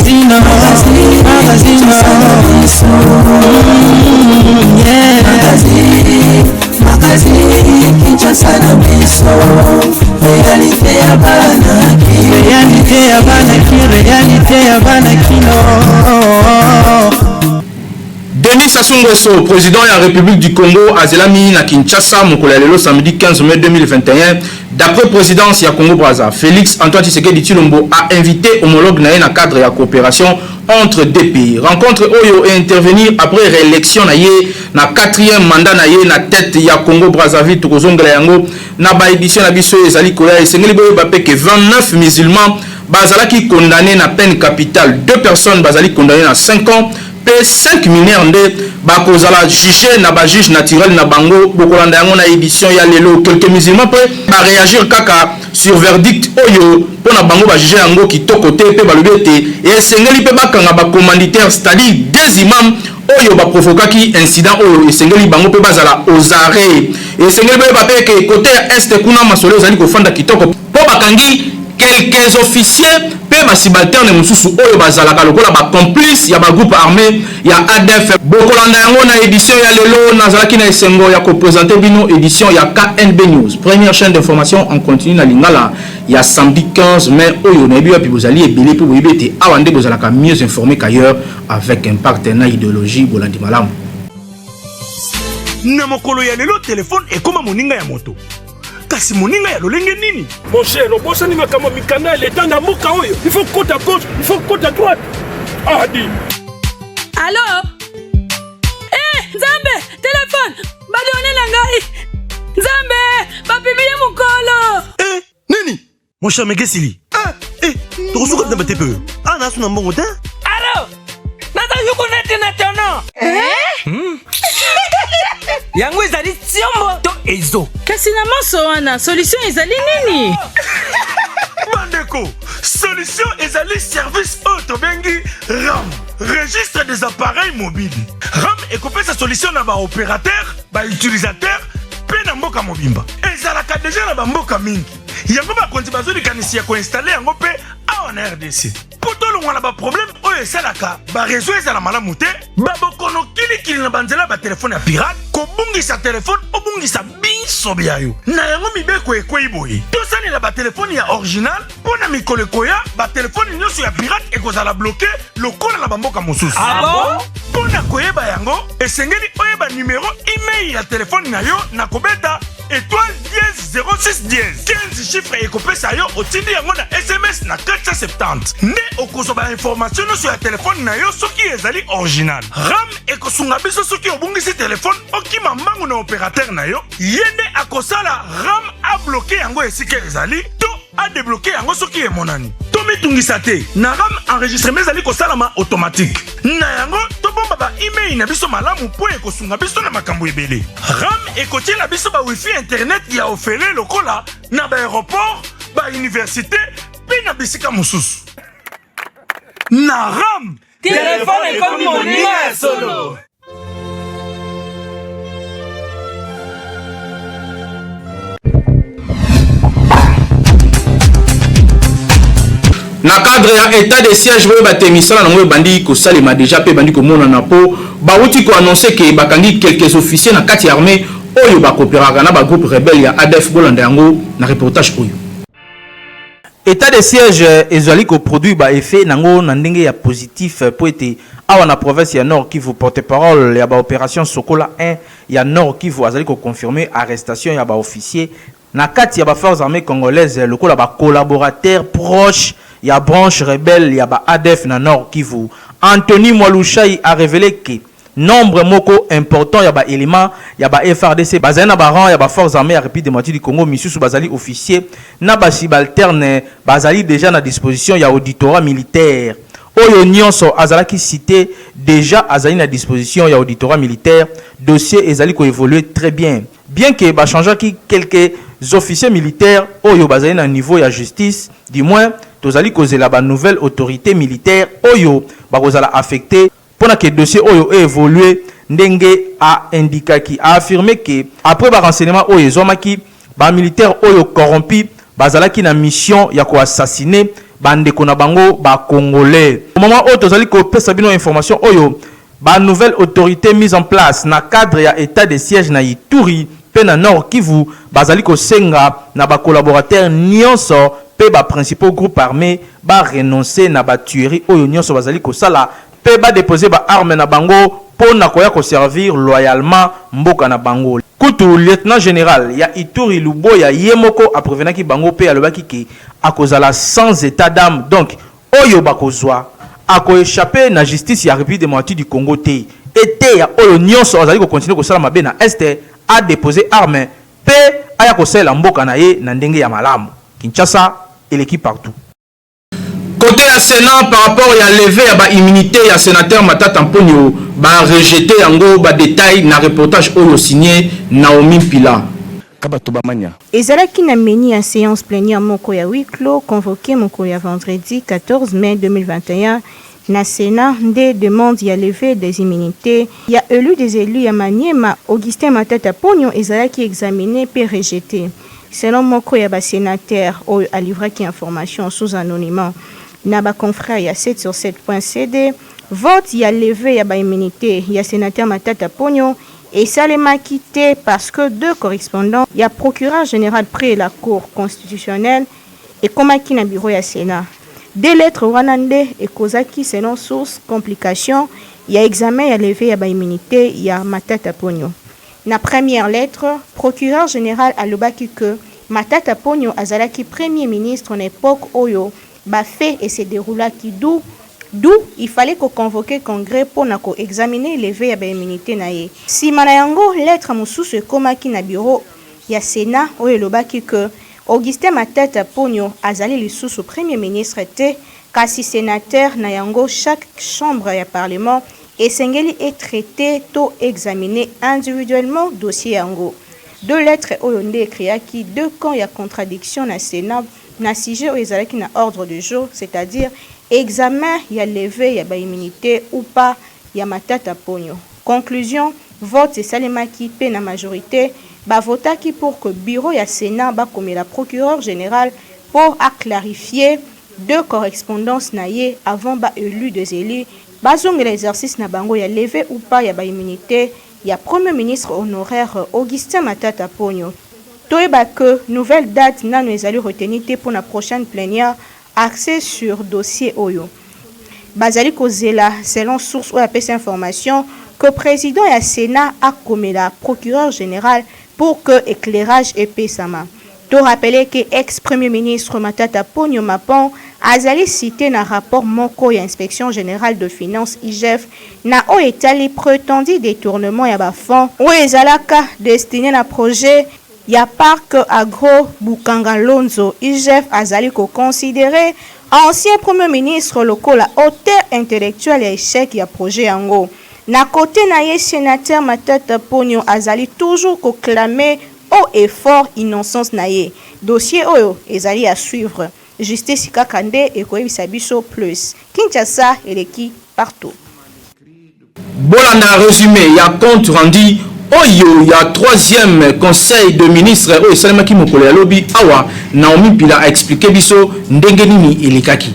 Magazine, magazine, yeah. Magazine, Kinshasa na biso, réalité ya bana Réalité ya bana ki, réalité ya bana kino. Denis Sassou Nguesso, président ya République du Congo, azelami na Kinshasa mokolo ya lelo samedi 15 mai 2021. D'après présidence ya Congo Brazza, Félix Antoine Tshisekedi Tshilombo a invité homologue na ye na cadre ya coopération entre deux pays. Rencontre oyo est intervenir après réélection na ye na quatrième mandat na ye na tête ya Congo Brazzaville. Tokozongela yango na ba édition na biso ezali koya. Esengeli boyeba mpe ke 29 musulmans bazalaki condamné na peine capitale, deux personnes bazali condamné na 5 ans mpe 5 mineurs nde bakozala juge na bajuge naturel na bango. Bokolanda yango na édition ya lelo. Quelques musulmans mpe baréagir kaka sur verdict oyo mpo na bango bajuge yango kitoko te, mpe balobi ete esengeli mpe bakanga bacommanditaire, c'est-à-dire deux imams oyo baprovokaki incident oyo, esengeli bango mpe bazala aux arrêts. Esengeli boyeba mpe ke côté ya Est kuna masolo ezali kofanda kitoko mpo bakangi quelques officiers mpe basubalterne mosusu oyo bazalaka lokola bacomplice ya bagroupe armé ya ADF. Bokolanda yango na édition ya lelo. Nazalaki na esengo ya koprésenter bino édition ya KNB News, première chaîne d'information en continu na lingala, ya samedi 15 mai oyo. Nayebi wapi bozali ebele mpe boyebi ete awa nde bozalaka mieux informé qu'ailleurs, avec impact na idéologie. Bolandi malamu. Na mokolo ya lelo, telefone ekóma moninga ya moto, kasi moninga ya lolenge nini? Mon cher, obosani makambo mikanda ya leta na mboka oyo. Il faut kota gauche, il faut kota droite, adi. Allo, eh, Nzambe! Telefone, badonnées na ngai! Nzambe, bapublier mokolo! Eh, nini, mon cher Megesili? Ah, eh, tokosuka na batepe oyo ah, nasu na mbongo te. Allo, naza yuko nete na tono. Yango ezali tiombo to ezo. Kasi na maso wana, solution ezali nini? Bandeko, solution ezali service oyo tobengi RAM, registre des appareils mobiles. RAM ekopesa solution na baopérateur, bautilisateur mpe na mboka mobimba. Ezalaka deja na bamboka mingi. Yango bakonzi bazwi likanisi ya koinstaller yango mpe awa na RDC mpo tolongwa na baproblème oyo esalaka baréseau ezala malamu te, babokono kilikili na banzela ya batelefone ya pirate, kobungisa telefone, obungisa biso bya yo. Na yango mibeko ekwei boye: tosalela batelefone ya original mpo na mikolo ekoya batelefone nyonso ya pirate ekozala bloqué lokola na bamboka mosusu. Ah bon? Mpo na koyeba yango, esengeli oyeba numero IMEI ya telefone na yo na kobeta étoile dièse 06 dièse. 15 chiffre ekopesa yo, otindi yango na SMS na 470 nde okozwa bainformation nyonso ya telefone na yo soki ezali original. RAM ekosunga biso soki obungisi telefone, okima mbangu na opérateur na yo, ye nde akosala RAM abloquer yango esika ezali to adébloquer yango soki emonani. Tomitungisa te, na RAM enregistrement ezali kosalama automatique. Na yango tobomba ba IMEI na biso malamu mpo ekosunga biso na makambo ebele. RAM ekotiela biso ba wifi internet ya ofele lokola na baaéroport, bauniversité mpe na bisika mosusu. Na RAM, telefone ekomi moninga ya solo. Na cadre ya état de siège oyo bate misala nango ebandi kosalema déjà mpe ebandi komonana mpo bawuti koannoncer ke bakangi quelques officiers na kati ya armée oyo bakoopéraka na bagroupe rebelle ya ADF. Bolanda yango na reportage oyo. État de siège ezali koproduire baeffet nango na ndenge ya positif mpo ete awa na province ya Nord Kivu, porte-parole ya baopération Sokola 1 ya Nord Kivu azali koconfirmer arrestation ya baofficier na kati ya baforces armées congolaises lokola bacollaborateur proche ya branche rebelle ya ba ADF na Nord Kivu. Anthony Mwalushai a révélé que nombre moko important ya baélément ya ba FARDC bazali na barang ya baforces armées ya République démocratique du Congo, misusu bazali officier na basubalterne, bazali déjà na disposition ya auditorat militaire. Oyo nyonso azalaki cité déjà azali na disposition ya auditorat militaire. Dossier ezali koévoluer très bien, bien que bachangeaki quelques officiers militaires oyo bazali na niveau ya justice. Du moins tozali kozela banouvelle autorité militaire oyo bakozala affecté mpona ke dossier oyo évolue. Ndenge aindikaki, aaffirme ke après barenseignement oyo ezwamaki, bamilitaire oyo corrompu bazalaki na mission ya koassassiner ba ndeko na bango ba congolais. Au moment oyo tozali kopesa bino information oyo, ba nouvelles autorites mises en place na cadre ya etat de siège na Ituri mpe na Nord Kivu bazali kosenga na ba collaborateurs nionso mpe ba principaux groupes armes ba renoncer na ba tueries oyo nionso bazali kosala mpe ba deposer ba armes na bango mpo na koya ko servir loyalement mboka na bango. Kutu, lieutenant general ya Ituri Luboya ye moko a prevenaki bango mpe alobaki que akozala sans etat d'ame donc oyo bakozua ako echapper na justice ya Republique democratique du Congo te. Eteya oyo nionso azali ko continuer kosala mabe na Est a deposer arme mpe aya kosalela mboka na ye na ndenge ya malamu. Kinshasa eleki partout. Cote ya Senat par rapport ya levee ya ba immunites ya senateur Matata Mponyo ba rejeter yango ba details na reportage oyo signe Naomie Mpila. Kabatu bamanya. Ezalaki na menu ya seance plenière moko ya huis clos convoquee mokolo ya vendredi 14 mai 2021 na Senat nde demande ya levee des immunites ya elu des elus ya Maniema Augustin Matata Ponyo ezalaki examiner mpe rejeter. Selon moko ya ba senateurs oyo a livraki information sous anonymat na ba confrères ya 7sur7.cd, vote ya levee ya ba immunites ya senateur Matata Ponyo esalemaki te parce que deux correspondants ya procureur general près la Cour constitutionnelle ekomaki na bureau ya Senat. Deux lettres wana nde ecausaki selon source complication ya examen ya levee ya ba immunites ya Matata Ponyo. Na première lettre, procureur general alobaki que Matata Ponyo azalaki Premier ministre na epoque oyo ba faits e se deroulaki d'où d'où il fallait ko convoquer congrès mpo na ko examiner levee ya ba immunites na ye. Sima na yango, lettre mosusu ekomaki na bureau ya Senat oyo elobaki que Augustin Matata Ponyo azali lisusu Premier ministre te kasi senateur, na yango chaque chambre ya parlement Esengeli e traiter to examiner individuellement dossier yango. Deux lettres oyo nde e creaki deux camps ya contradiction na Senat na sujet oyo ezalaki na ordre du jour, c'est-à-dire examen ya levee ya ba immunites ou pas ya Matata Ponyo. Conclusion, vote esalemaki mpe na majorite ba votaki pour que bureau ya Senat bakomela procureur general mpo a clarifier deux correspondances na ye avant ba elus des elus bazongela exercice na bango ya levee ou pas ya ba immunites ya Premier ministre honoraire Augustin Matata Ponyo. Toyeba que nouvelle date nanu ezali retenue te mpo na prochaine plenière axee sur dossier oyo. Bazali kozela, selon source oyo apesi information, que president ya Senat akomela procureur general pour que eclairage epesama. To rappeler que ex Premier ministre Matata Ponyo Mapon azali cite na rapport moko ya Inspection generale de finances, IGF, na oyo etali pretendu detournement ya ba fonds oyo ezalaka destines na projet ya parc agro Bukanga Lonzo. IGF azali ko considerer ancien Premier ministre lokola auteur intellectuel ya echec ya projet yango. Na cote na ye, Senateur Matata Ponyo azali toujours ko clamer haut et fort innocence na ye. Dossier oyo ezali à suivre. Justice kaka nde ekoyebisa biso plus. Kinshasa eleki partout. Bolanda resume ya compte rendu oyo ya troisième conseil de ministres oyo esalemaki mokolo ya lobi awa Naomi Mpila a expliquer biso ndenge nini elekaki.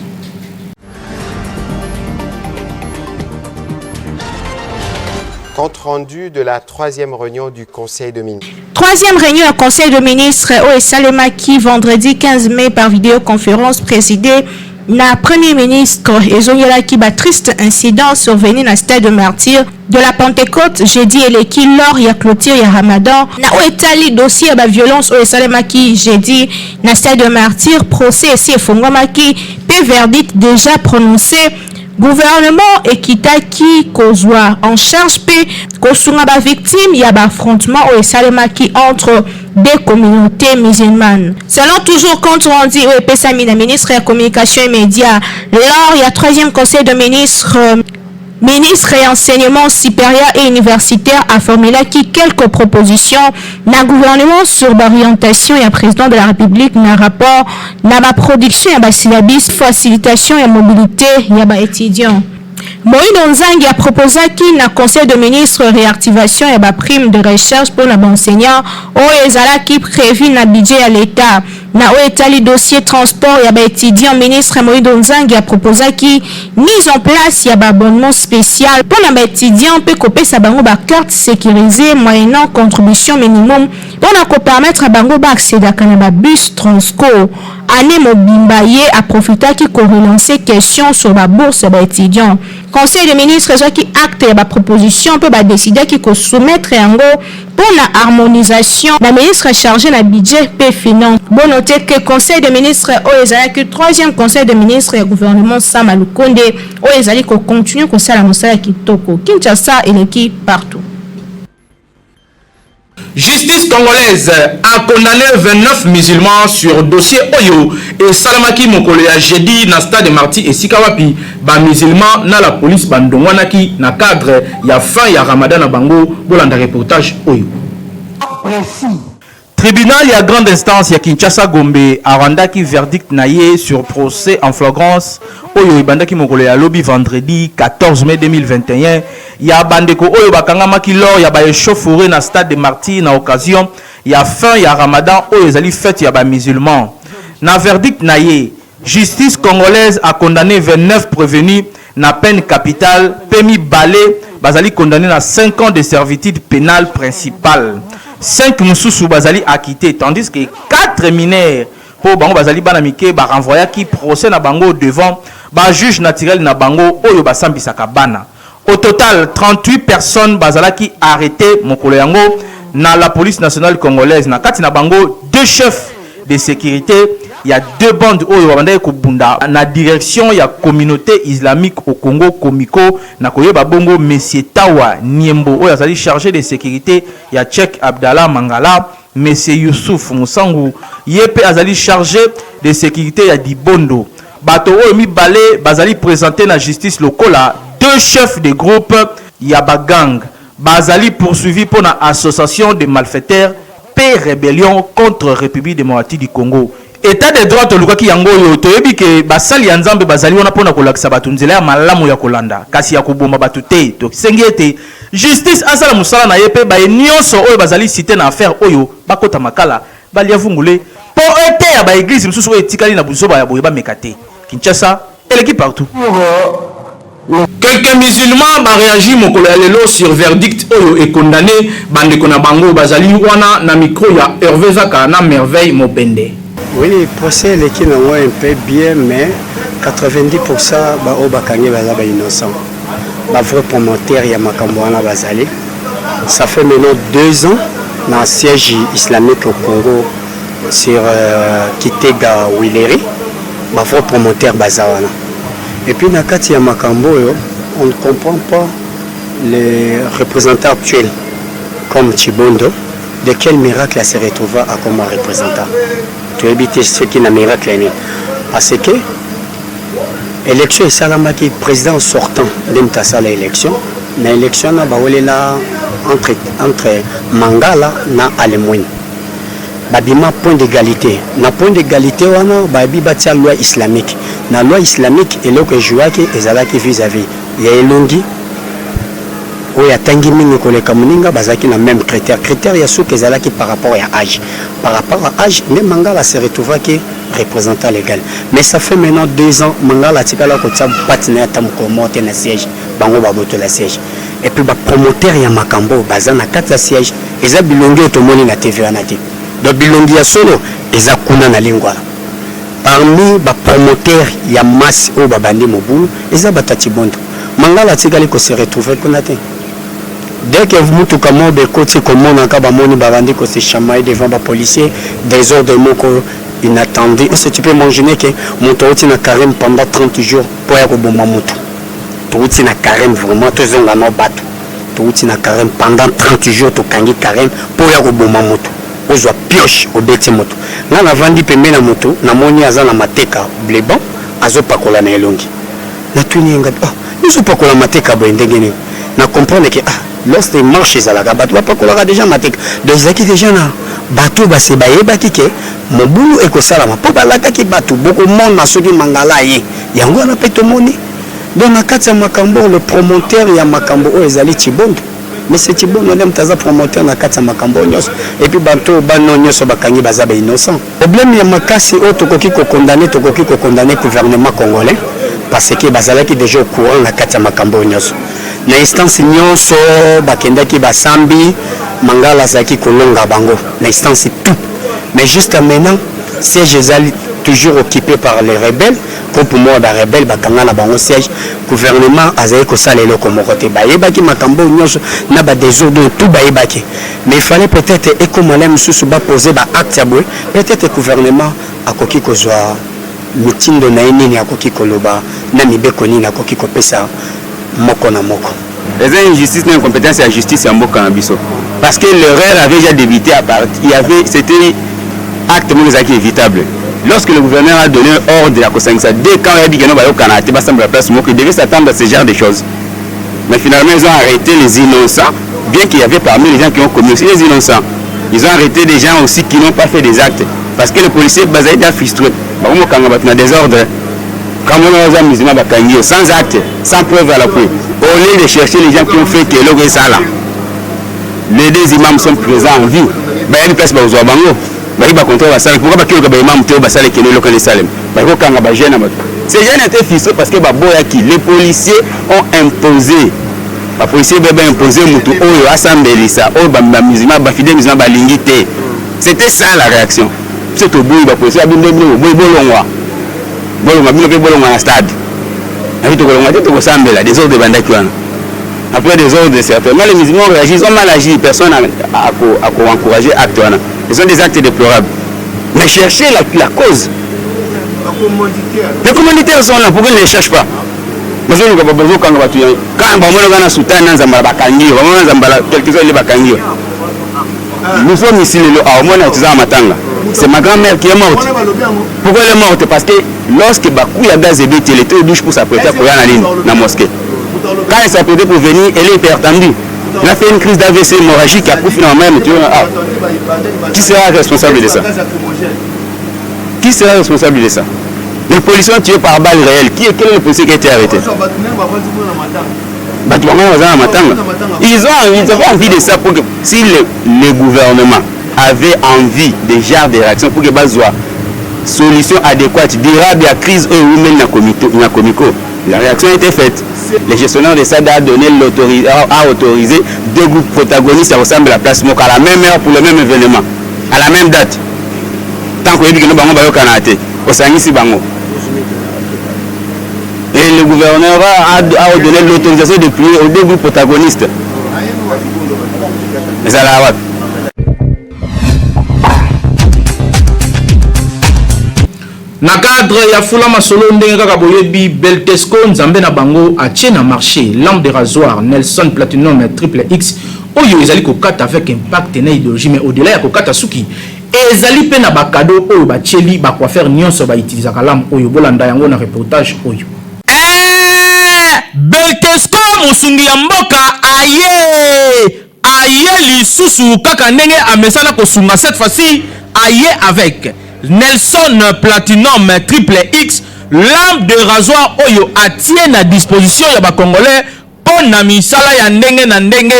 Compte rendu de la troisième réunion du Conseil de ministres. Troisième réunion ya Conseil de ministres oyo esalemaki vendredi 15 mai par videoconférence présidée na Premier ministre ezongelaki ba tristes incidents survenus na stade de Martyrs de la Pentecôte jeudi eleki lors ya clôture ya Ramadan. Na oyo etali dossier ya ba violences oyo esalemaki jeudi na stade de Martyrs, procès esi efongwamaki mpe verdict dejà prononce. Gouvernement ekitaki kozwa en charge mpe kosunga ba victimes ya ba affrontements oyo esalemaki entre deux communautes musulmanes. Selon toujours compte rendu oyo epesami na ministre ya Communication et Medias lors ya troisième conseil de ministres, ministre ya Enseignement supérieur et universitaire aformulaki quelques propositions na gouvernement sur ba orientations ya président de la République na rapport na ba production ya ba syllabus, facilitation ya mobilite ya ba etudiants. Moindo Nzangi a proposaki na conseil de ministres reactivation ya ba primes de recherche mpo na ba enseignants oyo ezalaki prévu na budget ya l'Etat. Na oyo etali dossier transport ya ba etudiants, ministre Moindo Nzangi a proposaki mise en place ya ba abonnements special mpo na ba etudiants mpe kopesa bango ba cartes securisees moyennant contribution minimum mpo na ko permettre bango ba accedaka na ba bus Transco annee mobimba. Ye a profitaki ko relancer question sur ba bourses ya ba etudiants. Conseil des ministres ezwaki acte ya ba propositions mpe ba decidaki ko soumettre yango mpo na harmonisation na ministre charge na budget mpe finance. Bo noter que Conseil des ministres oyo ezalaki troisième Conseil des ministres ya gouvernement Sama Lukonde oyo ezali ko continuer kosala mosala kitoko. Kinshasa eleki partout. Justice congolaise a condamne 29 musulmans sur dossier oyo esalamaki mokolo ya jeudi na stade Martyrs esika wapi ba musulmans na la police bandongwanaki na cadre ya fin ya Ramadan na bango. Bolanda reportage oyo. Tribunal ya grande instance ya Kinshasa Gombe a rendaki verdict na ye sur procès en flagrance oyo ebandaki mokolo ya lobi vendredi 14 mai 2021 ya bandeko oyo bakangamaki lors ya ba echauffourées na stade des Martyrs na occasion ya fin ya Ramadan oyo ezali fete ya ba musulmans. Na verdict na ye, justice congolaise a condamne 29 prevenus na peine capitale mpe mibale bazali condamnes na 5 ans de servitude penale principale. 5 mosusu bazali acquittes tandis que 4 mineurs mpo bango bazali bana mike ba renvoyaki procès na bango devant ba juges naturels na bango oyo basambisaka bana. Au total, 38 personnes bazalaki arretees mokolo yango na la police nationale congolaise, na kati na bango deux chefs de securite ya deux bandes oyo babandaki kobunda na direction ya communaute islamique au Congo, Comico, na koyeba bongo Monsieur Tawa Niembo oyo azali charge de securite ya Cheikh Abdallah Mangala, Monsieur Youssouf Musangu ye mpe azali charge de securite ya Dibondo. Bato oyo mibale bazali presenter na justice lokola deux chefs de groupe ya ba gangs. Bazali poursuivis mpo na association de malfaiteurs mpe rebellion contre Republique democratique du Congo. Etat de droit tolukaki yango oyo, toyebi que basali ya Nzambe bazali wana mpo na kolakisa bato nzela ya malamu ya kolanda, kasi ya koboma bato te. Tosengi ete justice asala mosala na ye mpe baye nionso oyo bazali citer na affaire oyo bakota makala, balia vungule mpo eteya ba eglises mosusu oyo etikali na buzoba ya boye bameka te. Kinshasa eleki partout. Quelques musulmans ba reagir mokolo ya lelo sur verdict oyo e condamner ba ndeko na bango bazali wana na micro ya Herve Zaka na Merveille Mobende. Oui, procès eleki nango un peu bien mais 90% ba oyo bakangi baza ba innocents. Ba vrais promoteurs ya makambo wana bazali. Ça fait maintenant 2 ans na siège islamique au Congo sur Kitega Huilerie, ba vrais promoteurs baza wana. Et puis na kati ya makambo oyo, on ne comprend pas les représentants actuels comme Tshibondo, de quel miracle a se retrouva akoma représentant? Toyebi te soki na miracle nini. Parce que élection esalamaki, président sortant nde moto asala élection. Na élection wana bawelela entre Mangala na Alemwene. Babima point d'egalite. Na point d'egalite wana bayebi batia loi islamique. Na loi islamique eloko ejouaki ezalaki vis à vis ya elongi oyo atangi mingi koleka moninga, bazalaki na meme critère. Critère ya suka ezalaki par rapport ya age. Par rapport à age nde Mangala se retrouvaki représentant legal. Mais ça fait maintenant 2 ans Mangala atikala kotia patte na ye ata mokolo moko te na siège. Bango babotola siège. Et puis ba promoteurs ya makambo oyo baza na kati ya siège eza bilongi oyo tomoni na TV wana te. Donc bilongi ya solo eza kuna na Lingwala. Parmi ba promoteurs ya masse oyo babandi mobulu eza bato ya Tshibondo. Mangala atikali ko se retrouver kuna te. Dès que mutuka mob ekoti komonaka bamoni babandi ko se chamailler devant ba policiers, desordre moko inattendu. Est-ce que tu peux imaginer que moto auti na carême pendant 30 jours po aya koboma moto? Towuti na carême vraiment tozonga nao batu. Towuti na carême pendant 30 jours tokangi carême po oya koboma moto. Ozwa pioche obeti moto. Nga navandi pembeni ya moto namoni aza na mateka bleban azopakola na elongi. Natuni ye ngabi ah yo ozopakola mateka boye ndenge nini? Na comprendre que ah lorsque marche ezalaka batu bapakolaka dejà mateka. Donc ezalaki dejà na batu base bayebaki que mobulu ekosalama po balakaki batu bokomona soki mangala aye. Yango wana pe tomoni. Donc na kati ya makambo oyo le promoteur ya makambo oyo ezali Tshibondo. Mais c'est Tshibono nde moto aza promoteur na kati ya makambo oyo nyonso. Et puis bato oyo bana oyo nyonso bakangi baza ba innocents. Problème ya makasi oyo tokoki ko condamner, tokoki ko condamner gouvernement congolais parce que bazalaki dejà au courant na kati ya makambo oyo nyonso. Na instance nyonso bakendaki basambi, Mangala azalaki kolonga bango na instance tout. Mais jusqu'à maintenant siège ezali toujours occupé par les rebelles. Groupe moko ya ba rebelles bakanga na bango siège, gouvernement azali kosala eloko moko te. Bayebaki makambo oyo nyonso na ba desordre oyo tout bayebaki. Mais il fallait peut-être ekoma na mosusu ba poser ba actes ya boye, peut-être gouvernement akoki kozwa mitindo na ye nini akoki koloba na mibeko nini akoki kopesa moko na moko. Eza injustice na incompetence ya justice ya mboka na biso parce que l'erreur avait déjà débuté à partir il y avait c'était acte moko ezalaki évitable lorsque le gouverneur a donné ordre ya kosangisa deux camps oyebi keno bayokana te basambela place moko, il devait s'attendre à ce genre de choses. Mais finalement, ils ont arrêté les innocents, bien qu'il y avait parmi les gens qui ont commis aussi les innocents. Ils ont arrêté des gens aussi qui n'ont pas fait des actes parce que les policiers bazali déjà frustrés, bakomokanga bato na désordre. Kamona oza musulman, bakangi yo sans acte, sans preuve à l'appui, au lieu de chercher les gens qui ont fait que eloko esala. Les deux imams sont présents en vie, bayebi place bakozwa bango, bayebi bacontrôle basala. Pourquoi bakiyoka baimam te oyo basala ekende eloko esalema? Bakokanga bajeune na bato. Ces jeunes étaient frustrés parce que baboyaki. Les policiers ont imposé, bapolicier be baimposé motu oyo asambelisa oyo bamusulman, bafidèle musulman balingi te. C'était ça la réaction. Biso toboyi, bapolicier babino bino boboyi, bolongwa, bolongwa bino mpe bolongwa na stade. Nabi tokolongwa te, tokosambela. Désordre ebandaki wana. Après désordre, certainement les musulmans ont réagi, ils ont mal agi. Personne n'a encouragé acte wana. Ce sont des actes déplorables, mais cherchez la cause. Les commanditaires sont là, pourquoi ils ne les cherchent pas? Bazoluka, bazokanga bato ya kaka bamonaka na soutane na nzambala, bakangi yo, bamona nzambala quelque chose nde bakangi yo. Nous sommes ici lelo awa, omona toza na matanga. C'est ma grand-mère qui est morte. Pourquoi elle est morte? Parce que lorsque bacoup ya gaz ebeti, elle était aux douches pour s'apprêter à koya na nini, na mosquée. Quand elle s'apprêtait pour venir, elle est hypertendue, elle a fait une crise d'AVC hémorragique, akufi na mama ya. Ah, qui sera responsable de ça? Qui sera responsable de ça? Les policiers ont tué par balle réelle. Qui est, quel est le policier qui a été arrêté? Bato bango baza na matanga. Ils avaient envie de ça pour que si le gouvernement avait envie de genre de réaction pour que bazwa solution adéquate, durable ya crise oyo ewumeli na Comico, la réaction a été faite. Le gestionnaire de stade a donné l'autorisé, a autorisé deux groupes protagonistes ya kosambela place moko à la même heure pour le même événement, à la même date. Tant koyebi keno bango bayokana te, osangisi bango. Et le gouverneur a donné l'autorisation de prier aux deux groupes protagonistes. Ezala wapi? Na cadre ya fula masolo, ndenge kaka boyebi, Beltesco Nzambe na bango atie na marché lampe de rasoir Nelson Platinum Triple X oyo ezali kokata avec impact na idéologie. Mais au-delà ya kokata suki, ezali mpe na bacadeau oyo batieli bacoiffeur nyonso bautilisaka lame oyo. Bolanda yango na reportage oyo. Beltesco, mosungi ya mboka, aye aye lisusu kaka ndenge amesana kosunga. Cette fois-ci aye avec Nelson Platinum Triple X, lampe de rasoir oyo atie na disposition ya bacongolais mpo na misala ya ndenge na ndenge.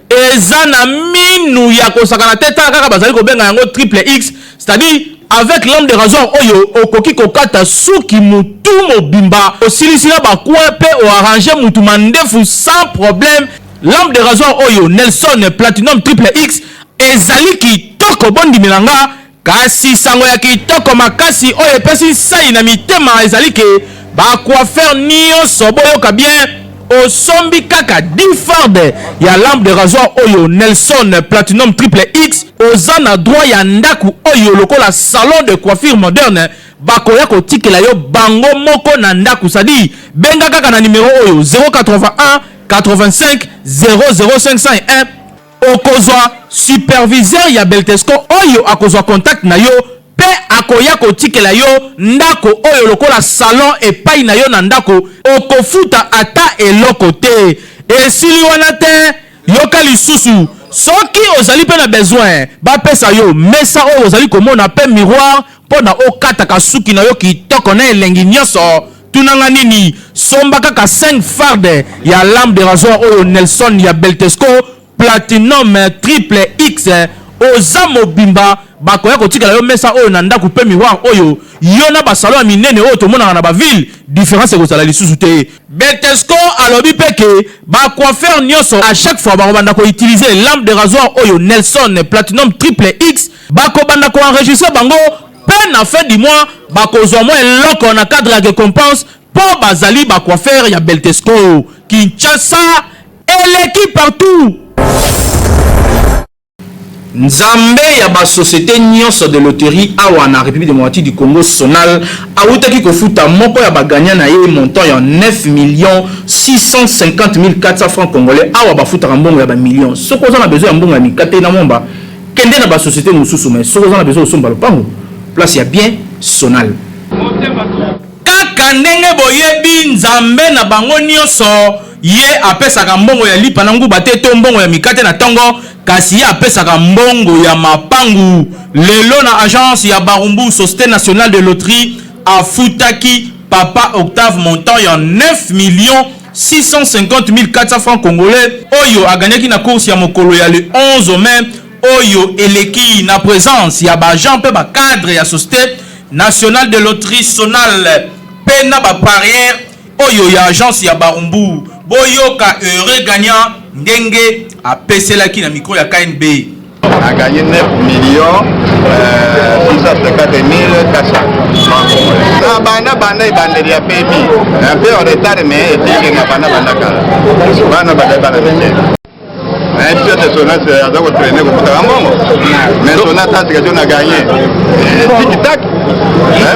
Eza na minu ya kosakana te. Tala kaka, bazali kobenga yango Triple X, c'est-à-dire avec lampe de rasoir oyo okoki kokata suki mutu mobimba, osilisi na bacoin mpe oarrange mutu mandefu sans problème. Lampe de rasoir oyo Nelson Platinum Triple X ezali kitoko, bondimela nga. Kasi sango ya kitoko makasi oyo epesi nsai na mitema ezali ke bacoiffeur nyonso, boyoka bien, osombi kaka 10 farde ya lampe de rasoir oyo Nelson Platinum Triple X, oza na droit ya ndako oyo lokola salon de coiffure moderne bakoya kotikela yo bango moko na ndako. C'est-à-dire benga kaka na numero oyo 081 85 00501, okozwa superviseur ya Beltesco oyo akozwa contact na yo mpe akoya kotikela yo ndako oyo lokola salon epai na yo na ndako, okofuta ata eloko te. Esili wana te, yoka lisusu, soki ozali mpe na besoin bapesa yo mesa oyo ozali komona mpe miroir mpo na okataka suki na yo kitoko na elengi nyonso, tunanga nini? Somba kaka 5 farde ya lampe de rasoir oyo Nelson ya Beltesco. Platinum Triple X oza mobimba bakoya kotikela yo mesa oyo na ndaku pe miroir oyo yo na ba salon ya minene oyo tomonaka na ba ville difference ekozala lisusu te. Betesco alobi pe ke ba coiffeurs nionso à chaque fois bakobanda ko utiliser lame de rasoir oyo Nelson Platinum Triple X bakobanda ko enregistrer bango pe na fin du mois bakozua mwa eloko na cadre ya recompense po bazali ba coiffeurs ya Beltesco. Kinshasa eleki partout! Nzambe ya ba societes nionso de loterie awa na Republique democratique du Congo, Sonal, awutaki kofuta moko ya ba gagnants na ye montant ya 9.650.400 francs congolais. Awa bafutaka mbongo ya ba millions. Soki oza na besoin ya mbongo ya mikate na mwamba, kende na ba societes mosusu, mais soki oza na besoin osomba lopango, place ya bien, Sonal. Kaka ndenge boyebi Nzambe na bango nionso, ye apesaka mbongo ya lipa na nguba te to mbongo ya mikate na tongo, kasi ye apesaka mbongo ya mapangu. Lelo na agence ya Barumbu, Societe Nationale de Loterie afutaki Papa Octave montant ya 9.650.400 francs congolais oyo agagnaki na course ya mokolo ya le 11 mai oyo eleki na presence ya ba agents mpe ba cadres ya Societe Nationale de Loterie, Sonal, mpe na ba parieurs oyo ya agence ya Barumbu. Boyoka heureux gagnant ndenge apeselaki na micro ya KNB. A gagné 9 millions 650 400 francs congolais. Na banda banda ebandeli ya PMI, un peu en retard mais etiki na banda banda kala. Bana banda bana mike. Nayebi te ete Sonas aza ko traîner kofutaka mbongo. Mais Sonas asika ti na gagné. Tiki tak.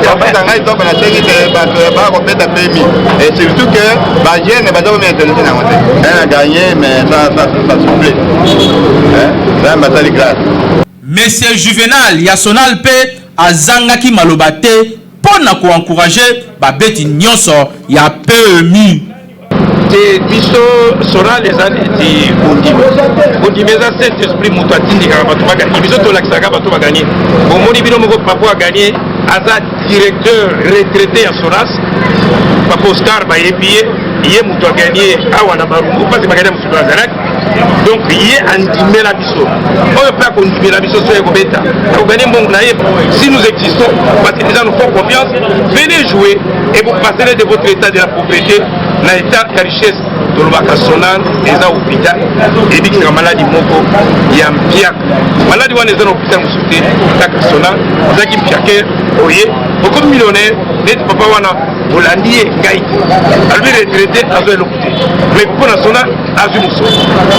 Bapesa ngai top nasengi te bato bakobeta PMI. Et surtout que ba jeunes baza komi interesse na yango te. Ngai na gagné mais ça ça ça souffle. Nzambe asali grâce. Monsieur Juvenal ya Sonal mpe azangaki maloba te mpo na ko encourager babeti nionso ya PMU. Te biso sonal eza neti kondima kondima eza saint esprit moto atindikaka bato baganye biso tolakisaka bato baganye bomoni bino moko papa aganye aza directeur retraité ya sonas papa oscar bayebi ye ye moto aganye awa na barumbu mpasi baganye mosusu azalaki donc ye andimela biso oyo mpe akondimela biso soki ekobeta akoganye mbongo na ye. Si nous existons parce que déjà nous font confiance, venez jouer et vous passerez de votre état de la pauvreté na état ya richesse. Tolobaka sonal eza hôpital ebikisaka maladi moko ya mpiaka. Maladi wana eza na hôpital mosusu te, kaka sonal. Ozalaki mpiaker oye okomi millionnaire neti papa wana olandi ye ngai te alobi retraité azwa eloko te mais mpo na sonal azwi mosolo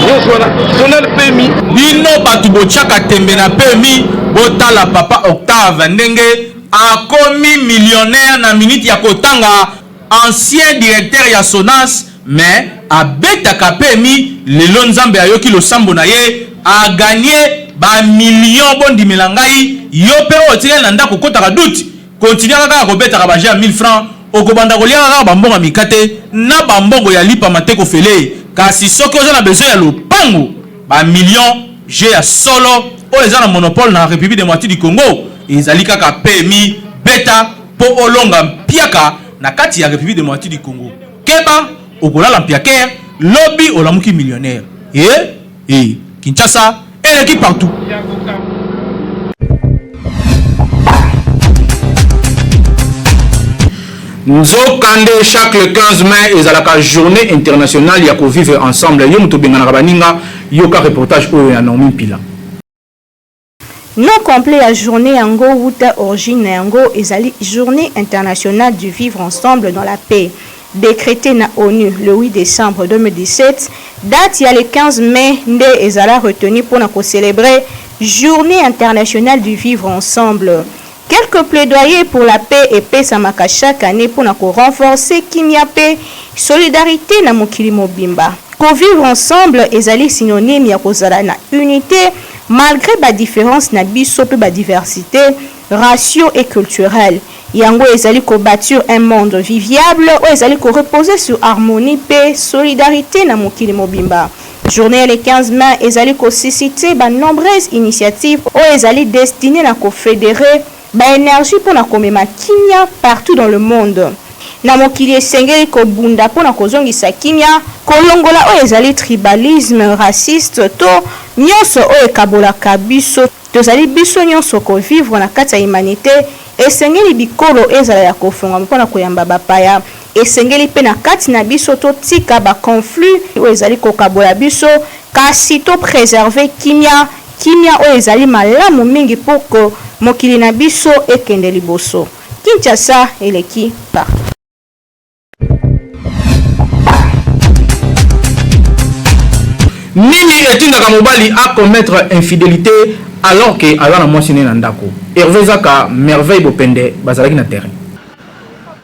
nyonso wana sonal pemi. Bino batu botiaka tembe na pemi botala papa octave ndenge akomi millionnaire na minute ya kotanga ancien directeur ya sonas mais abetaka pemi lelo nzambe ayoki losambo na ye a gagne ba millions bondimela ngai yo pe oyo otikali na ndaku okotaka doute Continuaka kaka kobetaka ba jeux ya 1000 francs, okobanda koliaka kaka ba mbongo ya mikate na ba mbongo ya lipa mateko ofele. Kasi soki oza na besoin ya lopango, ba millions, jeux ya solo oyo eza na monopole na Republique democratique du Congo ezali kaka PMI, beta po olonga mpiaka na kati ya Republique democratique du Congo. Keba, okolala mpiaker, lobi olamuki millionnaire. Eh, eh, Kinshasa eleki partout. Nzokande chaque le 15 mai ezalaka journée internationale ya ko vivre ensemble. Yo moto obenganaka baninga, yoka reportage oyo ya Naomi Mpila. Nom complet ya journee yango wuta origine na yango ezali Journee internationale du vivre ensemble dans la paix. Decrete na onu le 8 decembre 2017, date ya le 15 mai nde ezala retenue mpo na ko celebrer Journee internationale du vivre ensemble. Quelques plaidoyers pour la paix epesamaka chaque annee mpo na ko renforcer kimia mpe solidarite na mokili mobimba. Ko vivre ensemble ezali synonyme ya kozala na unite malgre ba differences na biso mpe ba diversites raciaux et culturelles. Yango ezali ko batir un monde viviable oyo ezali ko reposer sur harmonie mpe solidarite na mokili mobimba. Journee ya le 15 mai ezali ko susciter ba nombreuses initiatives oyo ezali destinees na ko federer ba energies mpo na komema kimia partout dans le monde. Na mokili esengeli kobunda mpo na kozongisa kimia, kolongola oyo ezali tribalisme, raciste to nionso oyo ekabolaka biso. Tozali biso nionso ko vivre na kati ya humanite, esengeli bikolo ezala ya kofongwama mpo na koyamba bapaya, esengeli mpe na kati na biso totika ba conflits oyo ezali kokabola biso, kasi to preserver kimia, kimia oyo ezali malamu mingi pour que mokili na biso ekende liboso. Kinshasa eleki partout. Nini etindaka mobali a commettre infidelite alors que aza na mwasi ne na ndako? Herve Zaka, Merveille Bopende bazalaki na terrain.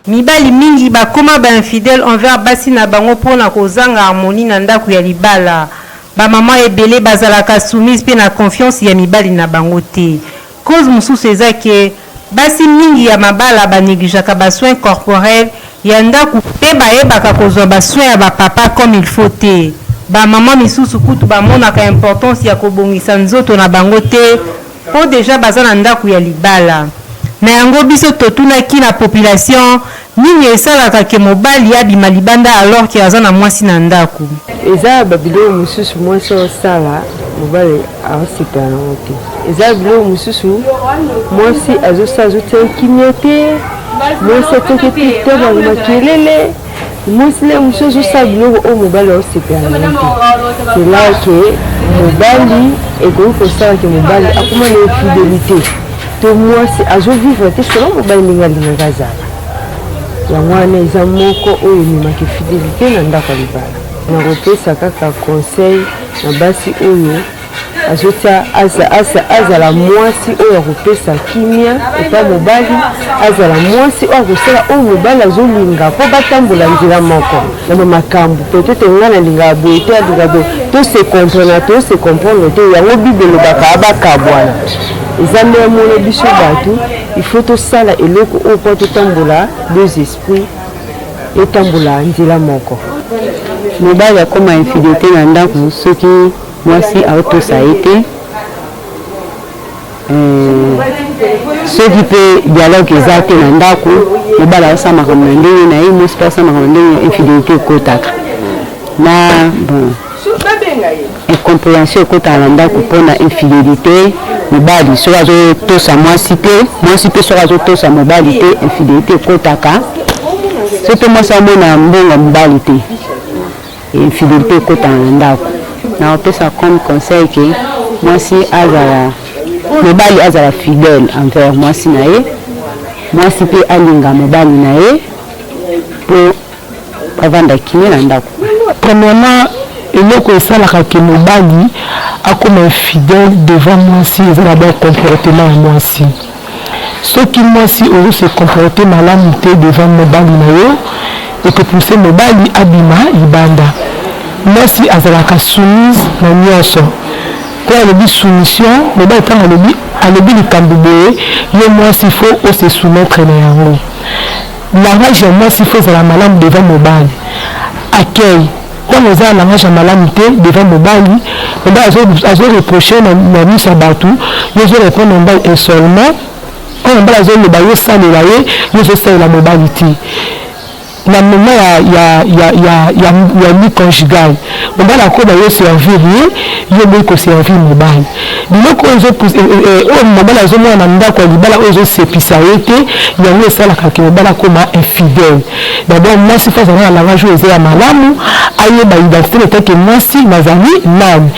Mibali mingi bakoma ba infidèles envers basi na bango mpo na kozanga harmonie na ndaku ya libala. Ba mamans ebele bazalaka soumise mpe na confiance ya mibali na bango te. Cause mosusu eza que basi mingi ya mabala ba negligeaka ba soins corporels ya ndaku mpe bayebaka kozua ba soins ya ba papa comme il faut te. Ba mamans misusu kutu bamonaka importance ya kobongisa nzoto na bango te mpo dejà baza na ndaku ya libala. Na yango biso totunaki na population nini esalaka que mobali abima libanda alors que aza na mwasi na ndaku. Eza ba biloko mosusu mwasi aosala mobali aosepela nango te. Eza biloko mosusu mwasi azosala azotia ye kimia te, mwasi atiaki ye tout le temps makelele, mwasi na ye mosusu azosala biloko oyo mobali aosepela nango te. C'est là que mobali ekoki kosala ke mobali akoma na infidelite to mwasi azo vivre te selon mobali ndenge alingaka azala. Yango wana eza moko oyo ememaka infidelite na ndako ya libala. Nakopesa kaka conseil na basi oyo azotia azala mwasi oyo akopesa kimia epa mobali, azala mwasi oyo akosala oyo mobali azolinga mpo batambola nzela moko na ba makambo. Peut-être ngai nalingaka boye te, alingaka boye, to se comprendre to se comprendre te. Yango Bible elobaka bakabwana. Eza nde amona biso bato, il faut tosala eloko oyo mpo totambola deux esprits etambola nzela moko. Mobali akoma infidélité na ndako soki mwasi aotosa ye te, soki mpe dialogue eza te na ndako, mobali aosala makambo na ndenge na ye, mwasi mpe aosala makambo na ndenge, infidélité ekotaka na bon incomprehension ekotaka na ndako mpona infidélité. Mobali soki azotosa mwasi te, mwasi mpe soki azotosa mobali te, infidélité ekotaka. Soki mpe mwasi amona mbongo ya mobali te, infidélité ekotaka na ndako. Nakopesa comme conseil ke mwasi azala, mobali azala fidèle envers mwasi na ye, mwasi mpe alinga mobali na ye mpo bavanda kimia na ndako. Premièrement, eloko esalaka ke mobali akoma infidèle devant mwasi eza d'abord comportement ya mwasi. Soki mwasi ozo se comporter malamu te devant mobali na yo, eko pousser mobali abima libanda. Mwasi azalaka soumise na nionso. Po alobi soumission, mobali tango alobi alobi likambo boye, yo mwasi il faut o se soumettre na yango. Langage ya mwasi faut ezala malamu devant mobali. Accueil, tango oza na langage ya malamu te devant mobali, mobali azo azo reprocher yo na miso ya batu, yo ozo repondre mobali insolement, oyo mobali azo loba yo osalela ye, yo ozo salela mobali te. Na moment ya ya ya ya ya ya lit conjugal, mobali akoba yo servir ye, yo oboyi ko servir mobali. Biloko oyo ezo oyo mobali azomona na ndako ya libala oyo ezosepisa ye te, yango esalaka ke mobali akoma infidèle. D'abord mwasi faut azala na langage oyo eza ya malamu, ayeba identite na ye tant que mwasi nazali nani,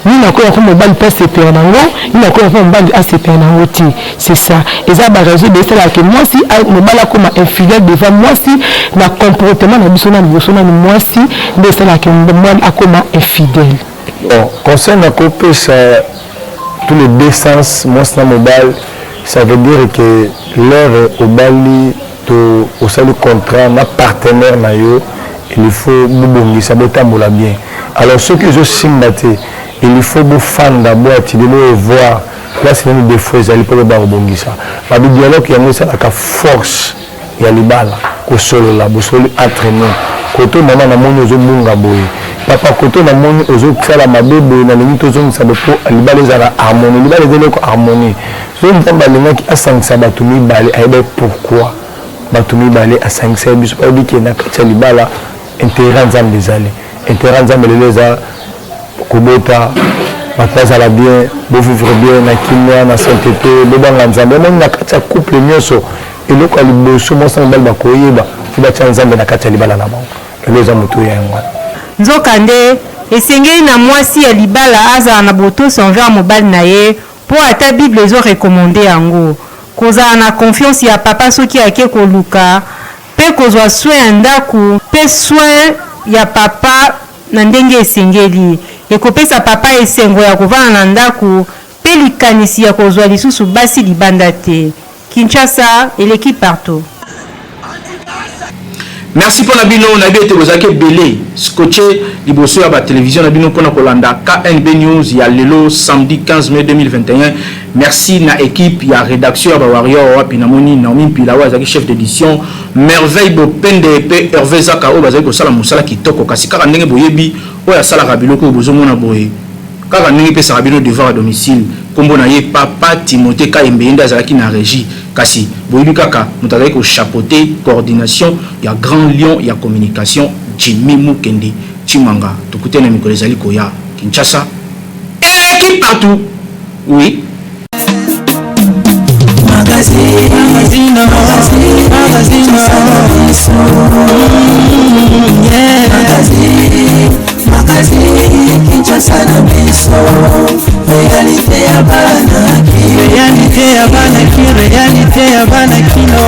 nini nakoya mpo mobali mpe asepela na yango, nini nakoya mpo mobali asepela na yango te. C'est ça, eza ba raison ebele esalaka ke mwasi mobali akoma infidèle devant mwasi na comportement na biso na liboso nanu mwasi nde esalaka ke mobali akoma infidèle. Bon, conseil nakopesa tous les deux sens, mwasi na mobali, ça veut dire que l'heure obali to osali contrat na partenaire na yo, il faut bobongisa botambola bien. Alors soki ezosimba te, il faut bofanda bo atide bo revoir place nini defaut ezali mpo boyeba kobongisa. Babi dialogue yango esalaka force ya libala, kosolola, bosololi entre nous, koto mama namoni ozobunga boye, papa koto namoni ozosala mabe boye, nalingi tozongisa boye mpo libala ezala harmonie. Libala eza eloko harmonie. Soki Nzambe alingaki asangisa bato mibale, ayebaki pourquoi. bato mibale asangisaki biso bayebi ke na kati ya libala interet ya Nzambe ezali. Interet ya Nzambe lelo eza kobota bato bazala bien, bo vivre bien na kimia, na sainteté, bobanga Nzambe. Omoni na kati ya couple nyonso eloko ya liboso mwasi na mobali bakoyeba fo batia Nzambe na kati ya libala na bango. Lelo eza motuya yango wana. Nzokande, esengeli na mwasi ya libala azala na botosi envers mobali na ye po ata bible ezo recommander yango. Kozala na confiance ya papa soki ake koluka pe kozwa soin ya ndaku pe soin ya papa na ndenge esengeli ekopesa papa esengo ya kovanda na ndaku pe likanisi ya kozwa lisusu basi libanda te. Kinshasa eleki partout. Merci pona bino, nayebi ete bozalaki ebele scotche liboso ya ba television na bino pona kolanda KNB News ya lelo samedi 15 mai 2021. Merci na equipe ya redaction ya ba Warrior wapi namoni Naomi Mpila oyo azalaki chef d'édition, Merveille Bopende pe Hervé Zaka oyo bazali kosala mosala kitoko, kasi kaka ndenge boyebi oyo asalaka biloko oyo bozomona boye Kaka ndenge epesaka bino devoir à domicile, kombo na ye Papa Timothee Kayembe ye nde azalaki na regie, kasi boyebi kaka moto azalaki ko chapeauter coordination ya grand lion ya communication Jimmy Mukendi Tshimanga. Tokutani na mikolo ezali koya. Kinshasa eleki partout! Oui. Réalité ya bana ki, réalité ya bana kino.